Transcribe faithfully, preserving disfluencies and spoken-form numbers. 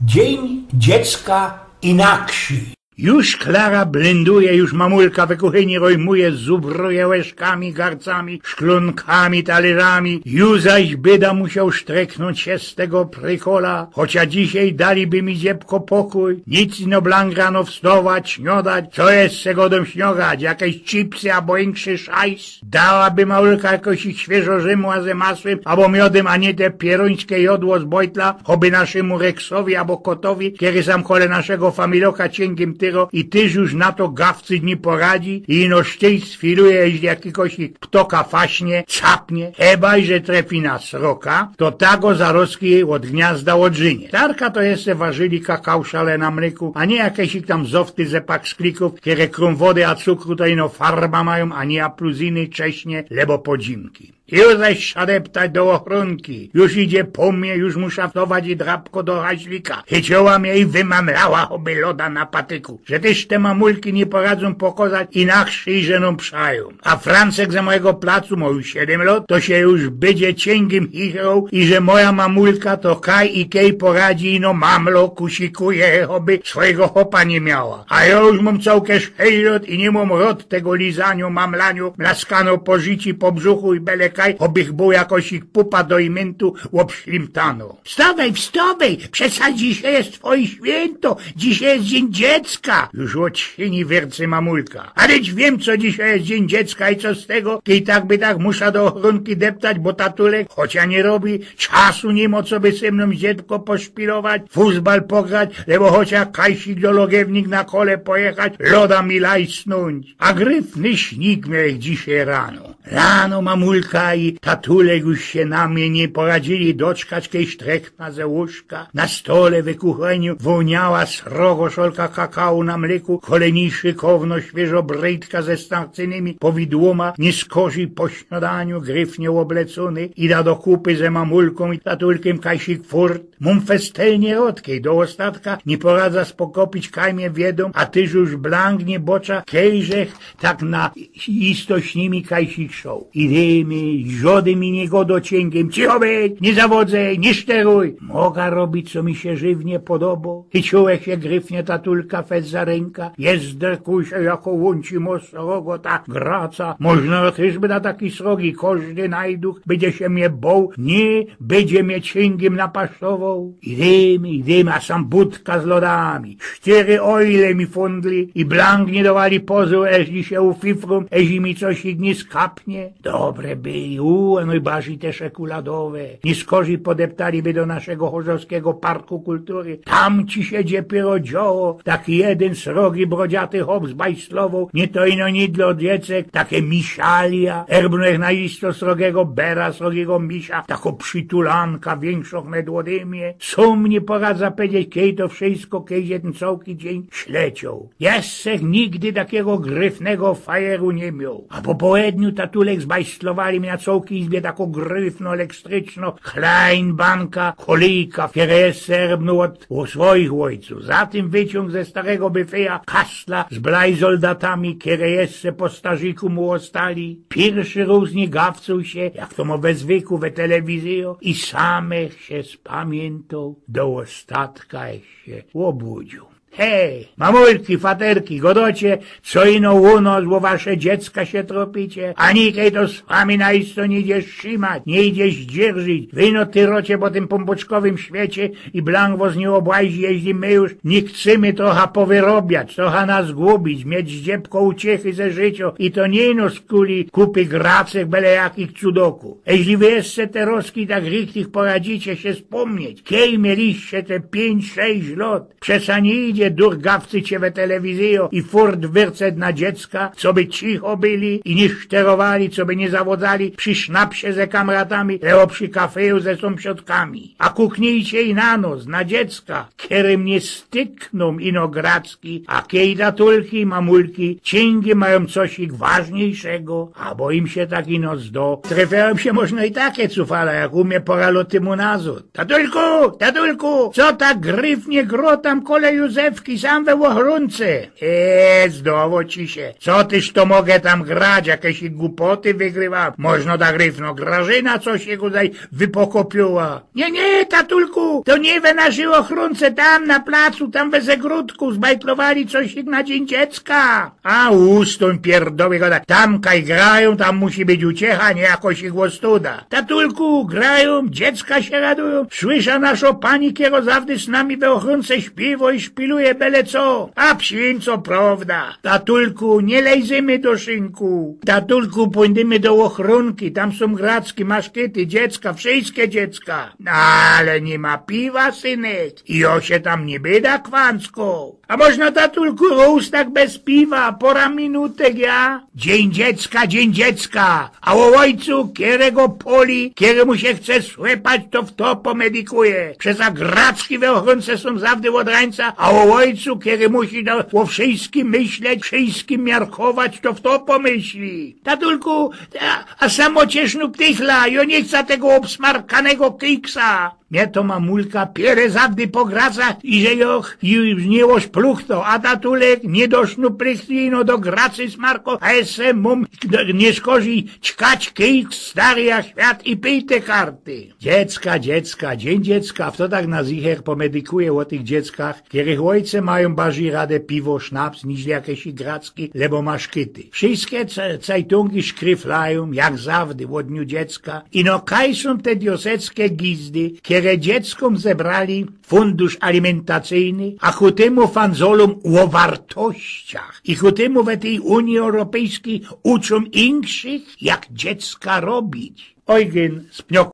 Dzień dziecka inaksi. Już Klara blinduje, już mamulka we kuchyni rojmuje, zubruje łyżkami, garcami, szklōnkami, talerzami. Już zaś byda musiał sztreknōńć sie z tego prykola, chocia dzisiej dali by mi dziebko pokōj. Nic ino blank rano wstować, śniodać, co jeszcze godōm śniodać, jakeś chipsy abo inksy szajs. Dałaby mamulka jakoś ich świeżo rzymła ze masłym abo miodym, a niy te pierōńskie jodło z bojtla, choby naszymu Reksowi abo kotowi, kery sam kole naszego familoka ciyngiym tyro i tyż już na to gawcy niy poradzi i ino szczyś sfiluje, jeźli jakikoś ich ptoka faśnie, capnie, chebaj że trefi na sroka, to ta go zarozki ôd gniazda ôdrzynie. Starka to jeszcze warzili kakao szale na mlyku, a niy jakeś ich tam zofty ze paksklikōw, kere krōm wody a cukru to ino farba majōm, a niy apluzyny, cześnie, lebo podzimki. Już zaś sza deptać do ôchrōnki. Już idzie po mie, już musza wstować i drapko do haźlika. Chycioła mie i wymamlała, choby loda na patyku. Że tyż te mamulki niy poradzōm pokŏzać i na krzyże nōm przajōm. A Francek ze mojigo placu mŏ już siedym lŏt, to sie już bydzie ciyngiym chichroł i że moja mamulka to kaj i kej poradzi, no mamlo, kusikuje, choby swojigo chopa niy miała. A jŏ już mōm cołke sześć lŏt i niy mōm rŏd tego lizanio, mamlanio, mlaskano po rzici, po brzuchu i bele kaj, chobych bōł jakoś ich pupa do imyntu ôbślimtano. Wstŏwej, wstŏwej, przeca dzisiej je twoje świynto, dzisiej je Dziyń Dziecka. Już ôd sini wiercy mamulka. A dyć wiym, co dzisiej je Dziyń Dziecka i co z tego, kej tak by tak musza do ôchrōnki deptać, bo tatulek, chocia niy robi, czasu niy mŏ, coby ze mnōm dziebko poszpilować, fusbal pograć, lebo chocia kajsik do logiewnik na kole pojechać, loda mi lajsnōńć. A gryfny śniyg mioł dzisiej rano. Rano mamulka i tatulek już sie na mie niy poradzili doczkać, kej sztrekna ze łōżka. Na stole we kuchyni wōniała srogo szolka kakao na mlyku, kole nij szykowno świeżo bryjtka ze starcynymi powidłōma, niyskorzij po śniŏdaniu gryfnie ôblecōny, ida do kupy ze mamulkōm i tatulkym kajsik furt. Mōm festelnie rŏd, kej do ôstatka niy poradza spokopić, kaj mie wiydōm, a tyż już blank niy bŏcza, kejżech tak na istoś nimi kajsik szoł. I dymy, żŏdyn mi niy godŏ ciyngiym, cicho być, niy zawodzej, niy szteruj. Moga robić, co mi sie żywnie podobŏ. I czułech sie gryfnie tatulka fest za rynka, jezderkusie, jako łōnci mŏ srogo ta graca. Możno tyż by na taki srogi, kożdy najduch bydzie sie mie boł, niy bydzie mie ciyngiym napasztowoł. I dymy, i dymy, a sam budka z lodami. Sztyry ôjle mi fundli i blank niy dŏwali pozōr, eźli sie ufifrōm, eźli mi coś niy skapnie. Dobre byli, u, a nojbardzij te szekuladowe. Niyskorzij podeptali by do naszego chorzowskigo parku kultury. Tam ci sie dopiyro dzioło, taki jedyn srogi, brodziaty chop zbajslowoł, niy to ino niy dlŏ dziecek, take misalia, erbnōm na isto srogigo bera, srogigo misia, tako przitulanka, wiynkszo med ôdy mie. Sōm niy poradza pedzieć, kej to wszysko, kej sie tyn cołki dziyń ślecioł. Jeszcze nigdy takigo gryfnego fajeru niy mioł. A po połedniu tatulek zbajslowali mi na cołkij izbie tako gryfno, elektryczno, klajnbanka, kolejka, w kere jeszcze erbnōm ôd, u swoich ôjcōw. Zatym wyciōng ze starego byfeja kastla z blajzoldatami, kere jeszcze po starziku mu ôstali. Piyrszy rōz niy gawcył sie, jak to mŏ we zwyku, we telewizyjo i samych sie spamiyntōm do ôstatka, jak sie ôbudziōm. Hej, mamulki, faterki, godŏcie, co ino u nŏs ô wasze dziecka sie tropicie, a niy kej to z wami na isto niy idzie strzimać, niy idzie zdzierżyć. Wy ino tyrocie po tym pōnbōczkowym świecie i blank wŏs niy ôbajzi, eźli my już niy chcymy trocha powyrobiać, trocha nas gubić, mieć zdziebko uciechy ze życiŏ i to niy ino skuli kupy gracek bele jakich cudoku. Eźli wy jeszcze te rŏzki tak richtig poradzicie sie spōmnieć, kej mieliście te piyńć, sześć lŏt, Przeca niy idzie durch gawcycie we telewizyjo i furt wyrceć na dziecka, coby cicho byli i niy szterowali, coby niy zawodzali przi sznapsie ze kamratami, lebo przi kafyju ze sōmsiadkami. A kuknijcie i na nŏs, na dziecka, kerym niy styknōm ino gracki, a kej tatulki i mamulki ciyngi majōm coś ich ważniejszego, abo im sie tak ino zdŏ. Tryfiajōm sie możno i take cufale, jak u mie pŏra lŏt tymu nazŏd. Tatulku, tatulku, co tak gryfnie grŏ tam kole Józefa? Wki sam we ôchronce. E, zdało ci sie. Co tyż to mogã tam grać? Jakeś głupoty wygrywam. Można tak równo Grażyna coś jego tutaj wypokopiła. Nie, nie, tatulku, to niy we naszyj ôchronce, tam na placu, tam we zagrodku zbajtlowali coś na Dziyń Dziecka. A ustōń pierdoły gŏdać. Tam kaj grajōm, tam musi być uciecha, nie jakoś ich ôstuda. Tatulku, grajōm, dziecka sie radujōm. Słysza naszŏ pani, kero zawdy z nami we ôchronce śpiywŏ i szpiluje bele co. A psin co prŏwda. Tatulku, niy lejzymy do szynku. Tatulku, pōńdymy do ôchronki. Tam sōm gracki, maszkety, dziecka, wszyjske dziecka. Ale niy ma piwa, synek. I jŏ sie tam niy byda kwanckoł. A można, tatulku, rōz tak bez piwa, pora minutek, ja? Dziyń Dziecka, Dziyń Dziecka. A ô ôjcu, kerego poli, keremu sie chce słepać, to fto pomedykuje. Przeca gracki we ôchronce sōm zawdy ôd rańca, a ô ôjcu, kery musi do, ô wszyjskim myśleć, wszyjskim miarkować, to fto pomyśli. Tatulku, a, a samo ciesz nōm ptychla, jŏ niy chca tego ôbsmarkanego kejksa. Mie to mamulka piere zawdy po gracach i że jŏ ju niy ôszpluchto, a tatulek niy dość nōm ptychli, no do gracy smarko, a jeszcze mōm niy szkorzij ćkać kejks, stary jak świat, i pyj te karty. Dziecka, dziecka, Dziyń Dziecka, fto tak na zicher pomedykuje ô tych dzieckach, kerych ôjce majōm barzij radã piwo, sznaps, niźli jakeś gracki, lebo maszkety. Wszyjske ce-, cajtungi szkryflajōm, jak zawdy, ô dniu dziecka. Ino kaj sōm te dioseckie gizdy, kere dzieckōm zebrali fundusz alimentacyjny, a ku tymu fanzolōm ô wartościach. I ku tymu we tyj Unii Europejskij uczōm inkszych, jak dziecka robić. Eugen z Pniok.